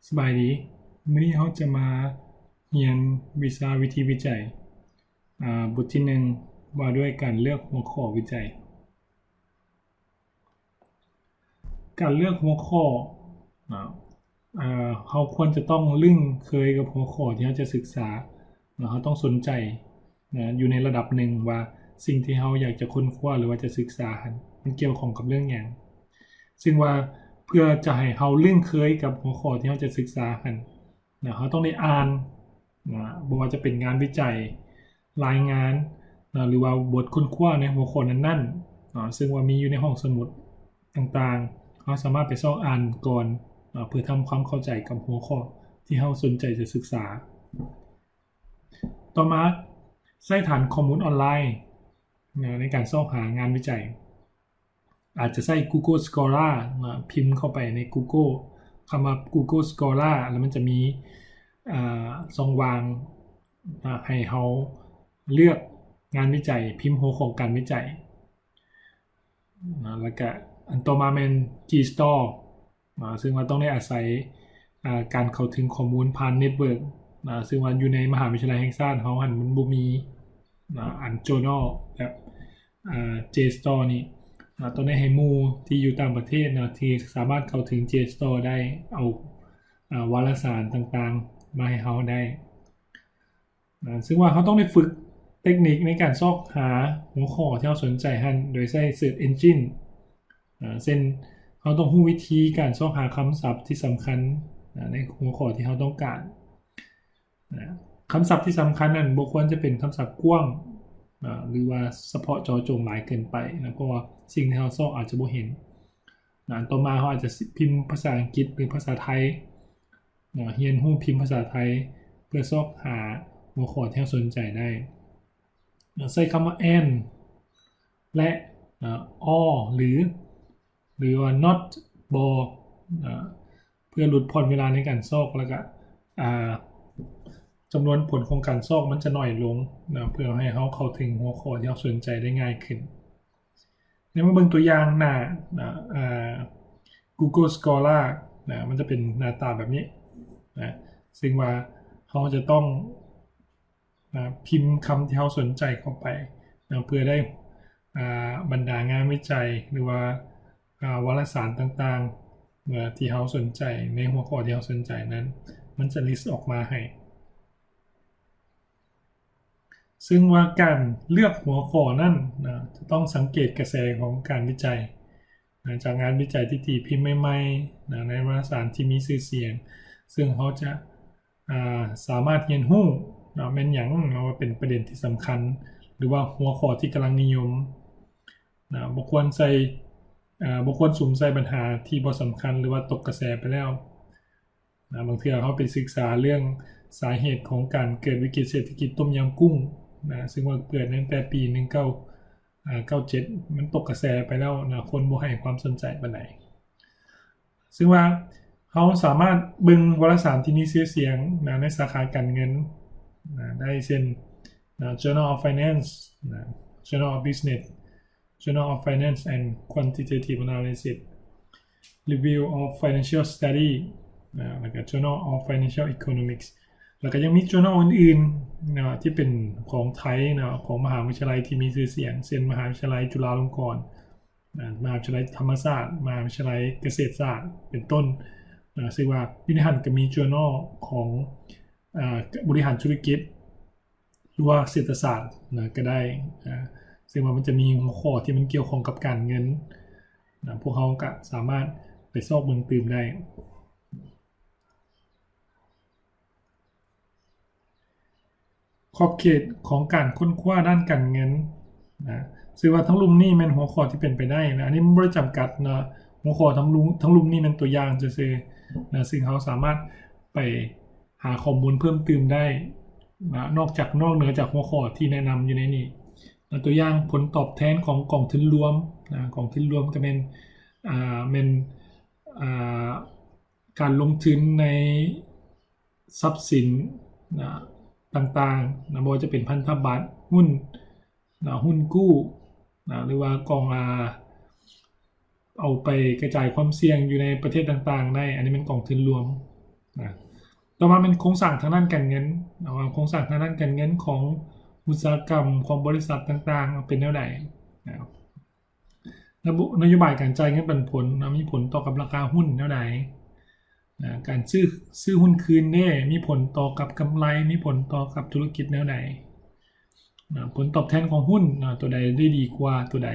ສະບາຍດີ, ມື້ນີ້ເຮົາຈະມາຮຽນວິຊາວິທີວິໄຈ ອາ ບົດທີໜຶ່ງ ວ່າດ້ວຍການເລືອກຫົວຂໍ້ວິໄຈ. ການເລືອກຫົວຂໍ້ ອາ ເຮົາຄວນຈະຕ້ອງລຶ້ງເຄີຍກັບຫົວຂໍ້ທີ່ເຮົາຈະສຶກສາ ເຮົາຕ້ອງສົນໃຈ ນະ ຢູ່ໃນລະດັບໜຶ່ງວ່າສິ່ງທີ່ເຮົາຢາກຈະຄົ້ນຄວ້າ ຫຼືວ່າຈະສຶກສາຫັ້ນ ມັນກ່ຽວຂ້ອງກັບເລື່ອງຫຍັງ. ຊຶ່ງວ່າເພື່ອຈະໃຫ້ເຮົາລຶ້ງເຄີຍກັບຫົວຂໍ້ທີ່ເຮົາຈະສຶກສາຫັ້ນນະ ເຮົາຕ້ອງໄດ້ອ່ານນະ ບໍ່ວ່າຈະເປັນງານວິໄຈ, ລາຍງານນະ ຫຼືວ່າບົດຄົ້ນຄວ້າໃນຫົວຂໍ້ນັ້ນໆນະ ຊຶ່ງວ່າມີຢູ່ໃນຫ້ອງສະໝຸດຕ່າງໆ, ເຮົາສາມາດໄປຊອກອ່ານກ່ອນນະ ເພື່ອທຳຄວາມເຂົ້າໃຈກັບຫົວຂໍ້ທີ່ເຮົາສົນໃຈຈະສຶກສາ. ຕໍ່ມາ, ໃຊ້ຖານຂໍ້ມູນອອນລາຍນະ ໃນການຊອກຫາງານວິໄຈ. ອາດຈະໃຊ້ Google Scholar ນະ ພິມເຂົ້າໄປໃນ Google ຄຳວ່າ Google Scholar ແລ້ວມັນຈະມີ ອາ ຊ່ອງວ່າງນະ ໃຫ້ເຮົາເລືອກງານວິໄຈ, ພິມຫົວຂໍ້ການວິໄຈ. ນະ ແລ້ວກະອັນຕໍ່ມາແມ່ນ JSTOR ນະ ຊຶ່ງວ່າຕ້ອງໄດ້ອາໄສ ອາ ການເຂົ້າເຖິງຂໍ້ມູນຜ່ານ network ນະ ຊຶ່ງວ່າຢູ່ໃນມະຫາວິທະຍາໄລແຫ່ງຊາດເຮົາຫັ້ນມັນບໍ່ມີນະ ອັນ journal ແບບ ອາ JSTOR ນີ້ນະ ຕ້ອງໄດ້ໃຫ້ໝູ່ທີ່ຢູ່ຕ່າງປະເທດນະ ທີ່ສາມາດເຂົ້າເຖິງ JSTOR ໄດ້ ເອົາ ອາ ວາລະສານຕ່າງໆມາໃຫ້ເຮົາໄດ້. ນະ ຊຶ່ງວ່າເຮົາຕ້ອງໄດ້ຝຶກເຕັກນິກໃນການຊອກຫາຫົວຂໍ້ທີ່ເຮົາສົນໃຈຫັ້ນ ໂດຍໃຊ້ Search Engine ນະ ເຊັ່ນ ເຮົາຕ້ອງຮູ້ວິທີການຊອກຫາຄຳສັບທີ່ສຳຄັນນະ ໃນຫົວຂໍ້ທີ່ເຮົາຕ້ອງການນະ. ຄຳສັບທີ່ສຳຄັນນັ້ນບໍ່ຄວນຈະເປັນຄຳສັບກວ້າງນະ ຫຼືວ່າສະເພາະເຈາະຈົງຫຼາຍເກີນໄປນະ ເພາະວ່າສິ່ງທີ່ເຮົາຊອກອາດຈະບໍ່ເຫັນນະ. ຕໍ່ມາເຮົາອາດຈະພິມພາສາອັງກິດ ຫຼື ພາສາໄທ ນະ ຮຽນຮູ້ພິມພາສາໄທ ເພື່ອຊອກຫາຫົວຂໍ້ທີ່ເຮົາສົນໃຈໄດ້ນະ. ໃຊ້ຄຳວ່າ and ແລະ ນະ or ຫຼື ຫຼືວ່າ not ບໍ່ນະ ເພື່ອຫຼຸດຜ່ອນເວລາໃນການຊອກ ແລ້ວກະ ອາ ຈຳນວນຜົນຂອງການຊອກມັນຈະໜ້ອຍລົງນະ ເພື່ອໃຫ້ເຮົາເຂົ້າເຖິງຫົວຂໍ້ທີ່ເຮົາສົນໃຈໄດ້ງ່າຍຂຶ້ນ. ໃນມາເບິ່ງຕົວຢ່າງໜ້ານະ ອາ Google Scholar ນະ ມັນຈະເປັນໜ້າຕາແບບນີ້ນະ ຊຶ່ງວ່າເຮົາຈະຕ້ອງນະ ພິມຄຳທີ່ເຮົາສົນໃຈເຂົ້າໄປນະ ເພື່ອໄດ້ ອາ ບັນດາງານວິໄຈ ຫຼືວ່າ ອາ ວາລະສານຕ່າງໆນະ ທີ່ເຮົາສົນໃຈ ໃນຫົວຂໍ້ທີ່ເຮົາສົນໃຈນັ້ນ ມັນຈະ list ອອກມາໃຫ້. ຊຶ່ງວ່າການເລືອກຫົວຂໍ້ນັ້ນນະ ຈະຕ້ອງສັງເກດກະແສຂອງການວິໄຈນະ ຈາກງານວິໄຈທີ່ຕີພິມໃໝ່ໆນະ ໃນວາລະສານທີ່ມີຊື່ສຽງ, ຊຶ່ງເຮົາຈະ ອາ ສາມາດຮຽນຮູ້ນະ ແມ່ນຫຍັງນະ ວ່າເປັນປະເດັນທີ່ສຳຄັນ ຫຼືວ່າຫົວຂໍ້ທີ່ກຳລັງນິຍົມນະ. ບໍ່ຄວນໃສ່ ອາ ບໍ່ຄວນສຸມໃສ່ບັນຫາທີ່ບໍ່ສຳຄັນ ຫຼືວ່າຕົກກະແສໄປແລ້ວ. ນະ ບາງເທື່ອເຮົາໄປສຶກສາເລື່ອງສາເຫດຂອງການເກີດວິກິດເສດຖະກິດຕົ້ມຍຳກຸ້ງນະ ຊຶ່ງວ່າເກີດຕັ້ງແຕ່ປີໜຶ່ງເກົ້າ ອາ ເກົ້າເຈັດ ມັນຕົກກະແສໄປແລ້ວນະ ຄົນບໍ່ໃຫ້ຄວາມສົນໃຈປານໃດ. ຊຶ່ງວ່າເຮົາສາມາດເບິ່ງວາລະສານທີ່ມີຊື່ສຽງນະ ໃນສາຂາການເງິນນະ ໄດ້ເຊັ່ນນະ Journal of Finance ນະ Journal of Business, Journal of Finance and Quantitative Analysis, Review of Financial Study ນະ ແລ້ວກະ Journal of Financial Economics ແລ້ວກະຍັງມີ journal ອື່ນໆນະ ທີ່ເປັນຂອງໄທນະ ຂອງມະຫາວິທະຍາໄລທີ່ມີຊື່ສຽງ ເຊັ່ນ ມະຫາວິທະຍາໄລຈຸລາລົງກອນນະ ມະຫາວິທະຍາໄລທຳມະສາດ, ມະຫາວິທະຍາໄລກະເສດສາດ ເປັນຕົ້ນນະ. ຊຶ່ງວ່າຢູ່ໃນຫັ້ນກະມີ journal ຂອງ ອາ ບໍລິຫານທຸລະກິດ ຫຼືວ່າເສດຖະສາດນະກະໄດ້ ອາ ຊຶ່ງວ່າມັນຈະມີຫົວຂໍ້ທີ່ມັນກ່ຽວຂ້ອງກັບການເງິນນະ ພວກເຮົາກະສາມາດໄປຊອກເບິ່ງຕື່ມໄດ້. ຂອບເຂດຂອງການຄົ້ນຄວ້າດ້ານການເງິນນະ ຊຶ່ງວ່າທັງລຸ່ມນີ້ແມ່ນຫົວຂໍ້ທີ່ເປັນໄປໄດ້ນະ ອັນນີ້ມັນບໍ່ໄດ້ຈຳກັດນະ ຫົວຂໍ້ທັງລຸ່ມ ທັງລຸ່ມນີ້ແມ່ນຕົວຢ່າງຊື່ໆນະ ຊຶ່ງເຮົາສາມາດໄປ ຫາຂໍ້ມູນເພີ່ມຕື່ມໄດ້ນະ ນອກຈາກ ນອກເໜືອຈາກຫົວຂໍ້ທີ່ແນະນຳຢູ່ໃນນີ້ນະ. ຕົວຢ່າງ ຜົນຕອບແທນຂອງກອງທຶນລວມນະ ກອງທຶນລວມກະແມ່ນ ອາ ແມ່ນ ອາ ການລົງທຶນໃນຊັບສິນນະ ຕ່າງໆນະ ບໍ່ວ່າຈະເປັນພັນທະບັດ, ຫຸ້ນນະ, ຫຸ້ນກູ້ນະ ຫຼືວ່າກອງ ອາ ເອົາໄປກະຈາຍຄວາມສ່ຽງຢູ່ໃນປະເທດຕ່າງໆໄດ້ ອັນນີ້ແມ່ນກອງທຶນລວມ ນະ. ຕໍ່ມາແມ່ນໂຄງສ້າງທາງດ້ານການເງິນເນາະ ວ່າໂຄງສ້າງທາງດ້ານການເງິນຂອງອຸດສາຫະກຳ ຂອງບໍລິສັດຕ່າງໆເປັນແນວໃດນະ. ນະໂຍບາຍການຈ່າຍເງິນປັນຜົນນະ ມີຜົນຕໍ່ກັບລາຄາຫຸ້ນແນວໃດ? ນະ ການຊື້ ຊື້ຫຸ້ນຄືນເດ້ ມີຜົນຕໍ່ກັບກຳໄລ ມີຜົນຕໍ່ກັບທຸລະກິດແນວໃດນະ? ຜົນຕອບແທນຂອງຫຸ້ນນະ ຕົວໃດໄດ້ດີກວ່າຕົວໃດ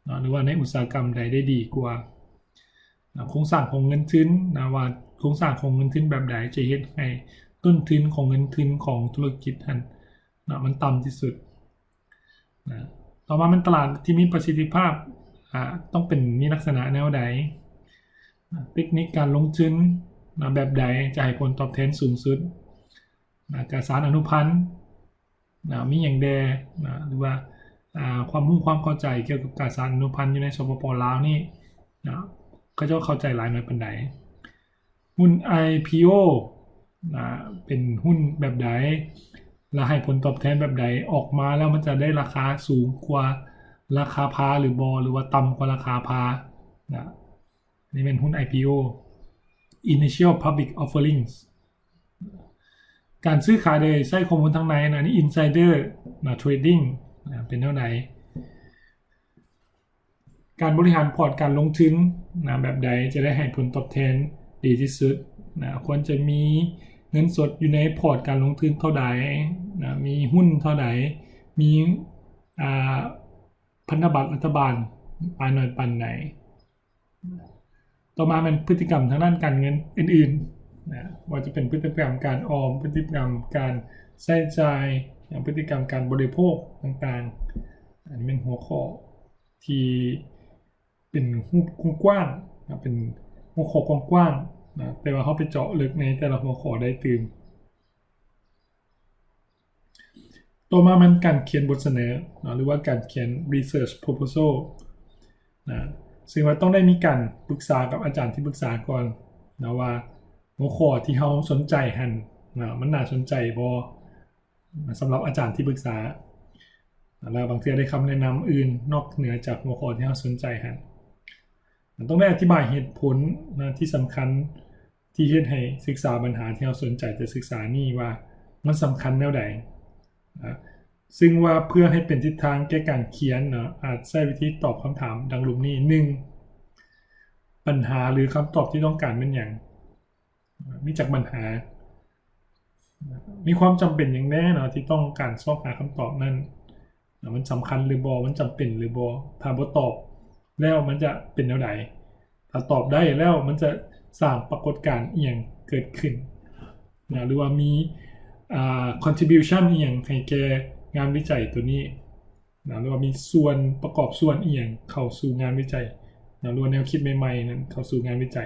ນະ ຫຼືວ່າໃນອຸດສາຫະກຳໃດໄດ້ດີກວ່ານະ? ໂຄງສ້າງຂອງເງິນທຶນນະ ວ່າໂຄງສ້າງຂອງເງິນທຶນແບບໃດ ຈະເຮັດໃຫ້ຕົ້ນທຶນຂອງເງິນທຶນຂອງທຸລະກິດຫັ້ນນະ ມັນຕ່ຳທີ່ສຸດນະ. ຕໍ່ມາແມ່ນຕະຫຼາດທີ່ມີປະສິດທິພາບ ອາ ຕ້ອງເປັນ ມີລັກສະນະແນວໃດ? ເຕັກນິກການລົງທຶນນະ ແບບໃດຈະໃຫ້ຜົນຕອບແທນສູງສຸດນະ? ກາສານອະນຸພັນນະ ມີຫຍັງແດ່ນະ? ຫຼືວ່າ ອາ ຄວາມຮູ້ຄວາມເຂົ້າໃຈກ່ຽວກັບກາສານອະນຸພັນຢູ່ໃນ ສປປ ລາວນີ້ນະ ເຂົາເຈົ້າເຂົ້າໃຈຫຼາຍໜ້ອຍປານໃດ? ຫຸ້ນ ໄອພີໂອ ນະ ເປັນຫຸ້ນແບບໃດ ແລະ ໃຫ້ຜົນຕອບແທນແບບໃດ? ອອກມາແລ້ວມັນຈະໄດ້ລາຄາສູງກວ່າລາຄາພາຫຼືບໍ່ ຫຼືວ່າຕ່ຳກວ່າລາຄາພານະ? ນີ້ແມ່ນຫຸ້ນ ໄອພີໂອ Initial Public Offerings. ການຊື້ຂາຍໂດຍໃຊ້ຂໍ້ມູນທາງໃນນະ ອັນນີ້ Insider ນະ Trading ນະ ເປັນແນວໃດ? ການບໍລິຫານພອດການລົງທຶນນະ ແບບໃດຈະໄດ້ໃຫ້ຜົນຕອບແທນດີທີ່ສຸດນະ? ຄວນຈະມີເງິນສົດຢູ່ໃນພອດການລົງທຶນເທົ່າໃດນະ? ມີຫຸ້ນເທົ່າໃດ? ມີ ອາ ພັນທະບັດລັດຖະບານຫຼາຍໜ້ອຍປານໃດ? ຕໍ່ມາແມ່ນພຶດຕິກຳທາງດ້ານການເງິນອື່ນໆນະ ວ່າຈະເປັນພຶດຕິກຳການອອມ, ພຶດຕິກຳການໃຊ້ຈ່າຍ, ນະ ພຶດຕິກຳການບໍລິໂພກຕ່າງໆ. ອັນນີ້ແມ່ນຫົວຂໍ້ທີ່ເປັນຮູບກວ້າງໆນະ ເປັນຫົວຂໍ້ກວ້າງໆນະ ແຕ່ວ່າເຮົາໄປເຈາະເລິກໃນແຕ່ລະຫົວຂໍ້ໄດ້ຕື່ມ. ຕໍ່ມາແມ່ນການຂຽນບົດສະເໜີເນາະ ຫຼືວ່າການຂຽນ research proposal ນະ ຊຶ່ງວ່າຕ້ອງໄດ້ມີການປຶກສາກັບອາຈານທີ່ປຶກສາກ່ອນນະ ວ່າຫົວຂໍ້ທີ່ເຮົາສົນໃຈຫັ້ນນະ ມັນໜ້າສົນໃຈບໍ່ ສຳລັບອາຈານທີ່ປຶກສາ ແລະ ບາງເທື່ອໄດ້ຄຳແນະນຳອື່ນນອກເໜືອຈາກຫົວຂໍ້ທີ່ເຮົາສົນໃຈຫັ້ນ. ຕ້ອງໄດ້ອະທິບາຍເຫດຜົນນະ ທີ່ສຳຄັນ ທີ່ເຮັດໃຫ້ສຶກສາບັນຫາທີ່ເຮົາສົນໃຈຈະສຶກສານີ້ວ່າມັນສຳຄັນແນວໃດນະ ຊຶ່ງວ່າເພື່ອໃຫ້ເປັນທິດທາງແກ່ການຂຽນເນາະ ອາດໃຊ້ວິທີຕອບຄຳຖາມດັ່ງລຸ່ມນີ້: ໜຶ່ງ ບັນຫາ ຫຼື ຄຳຕອບທີ່ຕ້ອງການແມ່ນຫຍັງ? ມີຈັກບັນຫາ? ມີຄວາມຈຳເປັນຫຍັງແດ່ເນາະ ທີ່ຕ້ອງການຊອກຫາຄຳຕອບນັ້ນ? ນະ ມັນສຳຄັນຫຼືບໍ່? ມັນຈຳເປັນຫຼືບໍ່? ຖ້າບໍ່ຕອບແລ້ວມັນຈະເປັນແນວໃດ? ຖ້າຕອບໄດ້ແລ້ວມັນຈະສ້າງປາກົດການອີ່ຫຍັງເກີດຂຶ້ນນະ ຫຼືວ່າມີ ອາ contribution ອີ່ຫຍັງໃຫ້ແກ່ງານວິໄຈໂຕນີ້ນະ ຫຼືວ່າມີສ່ວນປະກອບສ່ວນອີ່ຫຍັງເຂົ້າສູ່ງານວິໄຈນະ ຫຼືວ່າແນວຄິດໃໝ່ໆນັ້ນເຂົ້າສູ່ງານວິໄຈ.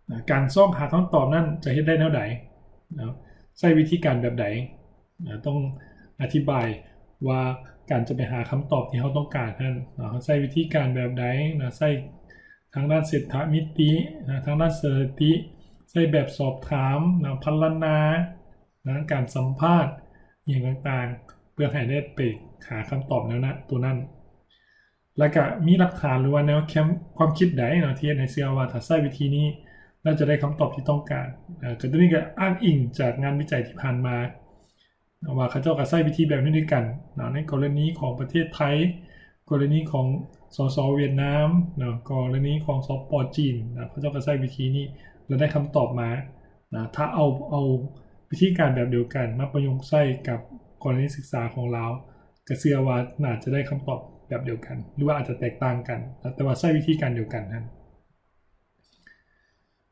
ນະ ການຊອກຫາຄຳຕອບນັ້ນຈະເຮັດໄດ້ແນວໃດເນາະ? ໃຊ້ວິທີການແບບໃດນະ? ຕ້ອງອະທິບາຍວ່າການຈະໄປຫາຄຳຕອບທີ່ເຮົາຕ້ອງການຫັ້ນເນາະ ເຮົາໃຊ້ວິທີການແບບໃດນະ? ໃຊ້ທາງດ້ານເສດຖະມິຕິນະ, ທາງດ້ານສະຖິຕິ, ໃຊ້ແບບສອບຖາມນະ, ພັນລະນານະ, ການສຳພາດ ອີ່ຫຍັງຕ່າງໆ ເພື່ອໃຫ້ໄດ້ໄປຫາຄຳຕອບແນວນັ້ນ ໂຕນັ້ນ. ແລ້ວກະມີຫຼັກຖານ ຫຼືວ່າແນວຄວາມຄິດໃດເນາະ ທີ່ເຮັດໃຫ້ເຊື່ອວ່າຖ້າໃຊ້ວິທີນີ້ແລ້ວຈະໄດ້ຄຳຕອບທີ່ຕ້ອງການ? ເອີ ກະໂຕນີ້ກະອ້າງອີງຈາກງານວິໄຈທີ່ຜ່ານມາເນາະ ວ່າເຂົາເຈົ້າກະໃຊ້ວິທີແບບນີ້ຄືກັນເນາະ ໃນກໍລະນີຂອງປະເທດໄທ, ກໍລະນີຂອງ ສສ ຫວຽດນາມເນາະ, ກໍລະນີຂອງ ສປ ຈີນເນາະ ເຂົາເຈົ້າກະໃຊ້ວິທີນີ້ ແລ້ວໄດ້ຄຳຕອບມານະ. ຖ້າເອົາ ເອົາວິທີການແບບດຽວກັນມາປະຍຸກໃຊ້ກັບກໍລະນີສຶກສາຂອງລາວ ກະເຊື່ອວ່າໜ້າຈະໄດ້ຄຳຕອບແບບດຽວກັນ ຫຼືວ່າອາດຈະແຕກຕ່າງກັນນະ ແຕ່ວ່າໃຊ້ວິທີການດຽວກັນຫັ້ນ.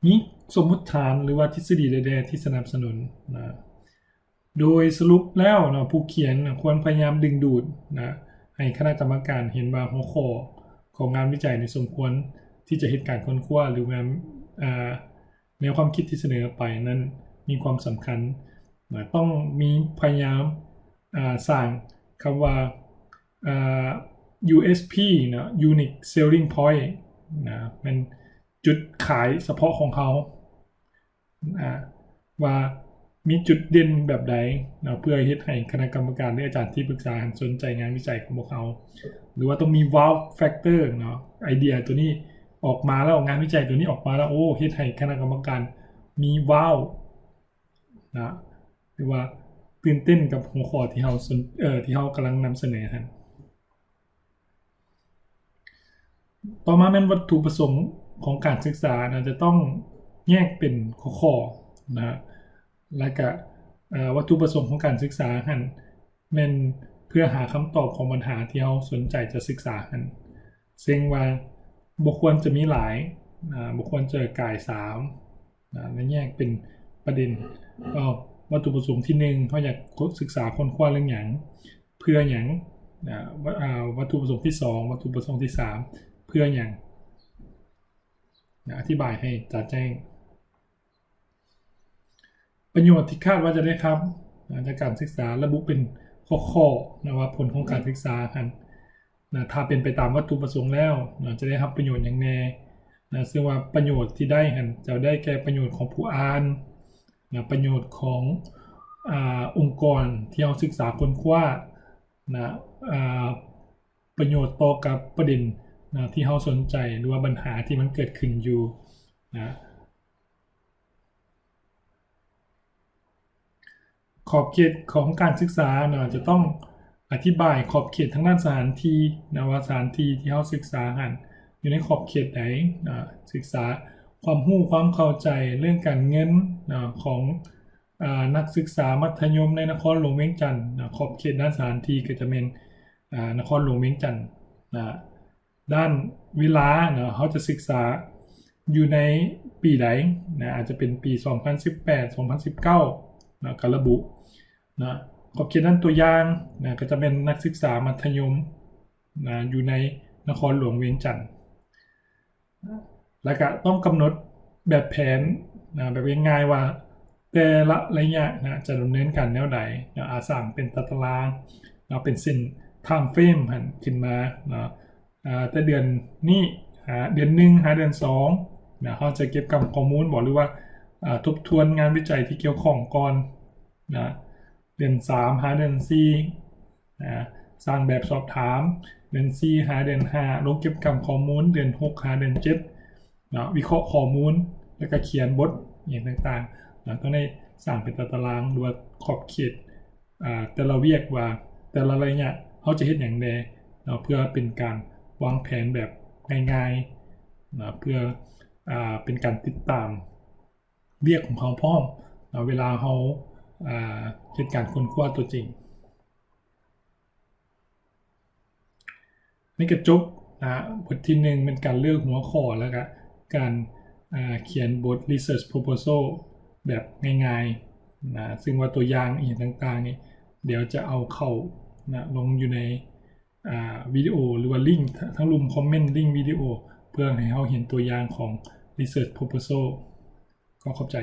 ມີສົມມຸດຖານ ຫຼືວ່າທິດສະດີໃດແດ່ທີ່ສະໜັບສະໜູນນະ? ໂດຍສະຫຼຸບແລ້ວເນາະ ຜູ້ຂຽນນະ ຄວນພະຍາຍາມດຶງດູດນະ ໃຫ້ຄະນະກຳມະການເຫັນວ່າຫົວຂໍ້ຂອງງານວິໄຈນີ້ສົມຄວນທີ່ຈະເຮັດການຄົ້ນຄວ້າ ຫຼືແມ່ນ ອາ ແນວຄວາມຄິດທີ່ສະເໜີອອກໄປນັ້ນມີຄວາມສຳຄັນນະ ຕ້ອງມີພະຍາຍາມ ອາ ສ້າງຄຳວ່າ ອາ ຢູເອສພີ ເນາະ Unique Selling Point ນະ ແມ່ນຈຸດຂາຍສະເພາະຂອງເຮົາ ອາ ວ່າມີຈຸດເດັ່ນແບບໃດເນາະ ເພື່ອເຮັດໃຫ້ຄະນະກຳມະການ ຫຼື ອາຈານທີ່ປຶກສາຫັ້ນສົນໃຈງານວິໄຈຂອງພວກເຮົາ ຫຼືວ່າຕ້ອງມີ Wow Factor ເນາະ ໄອເດຍໂຕນີ້ ອອກມາແລ້ວ ງານວິໄຈໂຕນີ້ອອກມາແລ້ວ ໂອ້ ເຮັດໃຫ້ຄະນະກຳມະການມີວ້າວນະ ຫຼືວ່າຕື່ນເຕັ້ນກັບຫົວຂໍ້ທີ່ເຮົາສົນ ເອີ ທີ່ເຮົາກຳລັງນຳສະເໜີຫັ້ນ. ຕໍ່ມາແມ່ນວັດຖຸປະສົງຂອງການສຶກສານະ ຈະຕ້ອງແຍກເປັນຂໍ້ໆນະ ແລະກະ ເອີ ວັດຖຸປະສົງຂອງການສຶກສາຫັ້ນ ແມ່ນເພື່ອຫາຄຳຕອບຂອງບັນຫາທີ່ເຮົາສົນໃຈຈະສຶກສາຫັ້ນ ເຊິ່ງວ່າບໍ່ຄວນຈະມີຫຼາຍ ອາ ບໍ່ຄວນຈະກາຍສາມນະ ແລະແຍກເປັນປະເດັນ. ເອົາ ວັດຖຸປະສົງທີໜຶ່ງ ເຮົາຢາກສຶກສາຄົ້ນຄວ້າເລື່ອງຫຍັງ ເພື່ອຫຍັງນະ ວັດ ອາ ວັດຖຸປະສົງທີສອງ ວັດຖຸປະສົງທີສາມ ເພື່ອຫຍັງນະ ອະທິບາຍໃຫ້ຈະແຈ້ງ. ປະໂຫຍດທີ່ຄາດວ່າຈະໄດ້ຮັບນະ ຈາກການສຶກສາ ລະບຸເປັນຂໍ້ໆນະ ວ່າຜົນຂອງການສຶກສາຫັ້ນນະ ຖ້າເປັນໄປຕາມວັດຖຸປະສົງແລ້ວນະ ຈະໄດ້ຮັບປະໂຫຍດຫຍັງແດ່ນະ ເຊິ່ງວ່າປະໂຫຍດທີ່ໄດ້ຫັ້ນ ຈະໄດ້ແກ່ປະໂຫຍດຂອງຜູ້ອ່ານນະ ປະໂຫຍດຂອງ ອາ ອົງກອນທີ່ເຮົາສຶກສາຄົ້ນຄວ້ານະ ອາ ປະໂຫຍດຕໍ່ກັບປະເດັນນະ ທີ່ເຮົາສົນໃຈ ຫຼືວ່າບັນຫາທີ່ມັນເກີດຂຶ້ນຢູ່ນະ. ຂອບເຂດຂອງການສຶກສານະ ຈະຕ້ອງອະທິບາຍຂອບເຂດທາງດ້ານສະຖານທີ່ນະ ວ່າສະຖານທີ່ທີ່ເຮົາສຶກສາຫັ້ນ ຢູ່ໃນຂອບເຂດໃດນະ ສຶກສາຄວາມຮູ້ຄວາມເຂົ້າໃຈເລື່ອງການເງິນນະ ຂອງ ອາ ນັກສຶກສາມັດທະຍົມໃນນະຄອນຫຼວງວຽງຈັນນະ ຂອບເຂດດ້ານສະຖານທີ່ກໍຈະແມ່ນ ອາ ນະຄອນຫຼວງວຽງຈັນນະ. ດ້ານເວລາເນາະ ເຮົາຈະສຶກສາຢູ່ໃນປີໃດນະ ອາດຈະເປັນປີສອງພັນສິບແປດ ສອງພັນສິບເກົ້າເນາະ ກໍລະບຸເນາະ ຂອບເຂດນັ້ນ ຕົວຢ່າງນະ ກໍຈະແມ່ນນັກສຶກສາມັດທະຍົມນະ ຢູ່ໃນນະຄອນຫຼວງວຽງຈັນ ແລ້ວກະຕ້ອງກຳນົດແບບແຜນນະ ແບບງ່າຍໆວ່າ ແຕ່ລະໄລຍະນະ ຈະດຳເນີນການແນວໃດນະ ອາ ສ້າງເປັນຕາຕະລາງເນາະ ເປັນເສັ້ນ time frame ຫັ້ນຂຶ້ນມາເນາະ ອາ ແຕ່ເດືອນນີ້ຫາເດືອນໜຶ່ງຫາເດືອນສອງນະ ເຮົາຈະເກັບກຳຂໍ້ມູນບໍ ຫຼືວ່າ ອາ ທົບທວນງານວິໄຈທີ່ກ່ຽວຂ້ອງກ່ອນນະ ເດືອນສາມຫາເດືອນສີ່ ອາ ສ້າງແບບສອບຖາມ ເດືອນສີ່ຫາເດືອນຫ້າ ລົງເກັບກຳຂໍ້ມູນ ເດືອນຫົກຫາເດືອນເຈັດເນາະ ວິເຄາະຂໍ້ມູນ ແລ້ວກະຂຽນບົດຫຍັງຕ່າງໆເນາະ ຕ້ອງໄດ້ສ້າງເປັນຕາຕະລາງ ຫຼືວ່າຂອບເຂດ ອາ ແຕ່ລະວຽກວ່າແຕ່ລະໄລຍະເຮົາຈະເຮັດຫຍັງແດ່ເນາະ ເພື່ອເປັນການວາງແຜນແບບງ່າຍໆເນາະ ເພື່ອ ອາ ເປັນການຕິດຕາມວຽກຂອງເຮົາພ້ອມເນາະ ເວລາເຮົາ ອາ ເຮັດການຄົ້ນຄວ້າຕົວຈິງ. ນີ້ກະຈົບນະ ບົດທີໜຶ່ງແມ່ນການເລືອກຫົວຂໍ້ ແລ້ວກະການ ອາ ຂຽນບົດ research proposal ແບບງ່າຍໆນະ ເຊິ່ງວ່າຕົວຢ່າງອີ່ຫຍັງຕ່າງໆນີ້ ດຽວຈະເອົາເຂົ້ານະ ລົງຢູ່ໃນ ອາ ວິດີໂອ ຫຼືວ່າລິ້ງທາງລຸ່ມຄອມເມັນ ລິ້ງວິດີໂອ ເພື່ອໃຫ້ເຮົາເຫັນຕົວຢ່າງຂອງ research proposal. ຂໍຂອບໃຈ.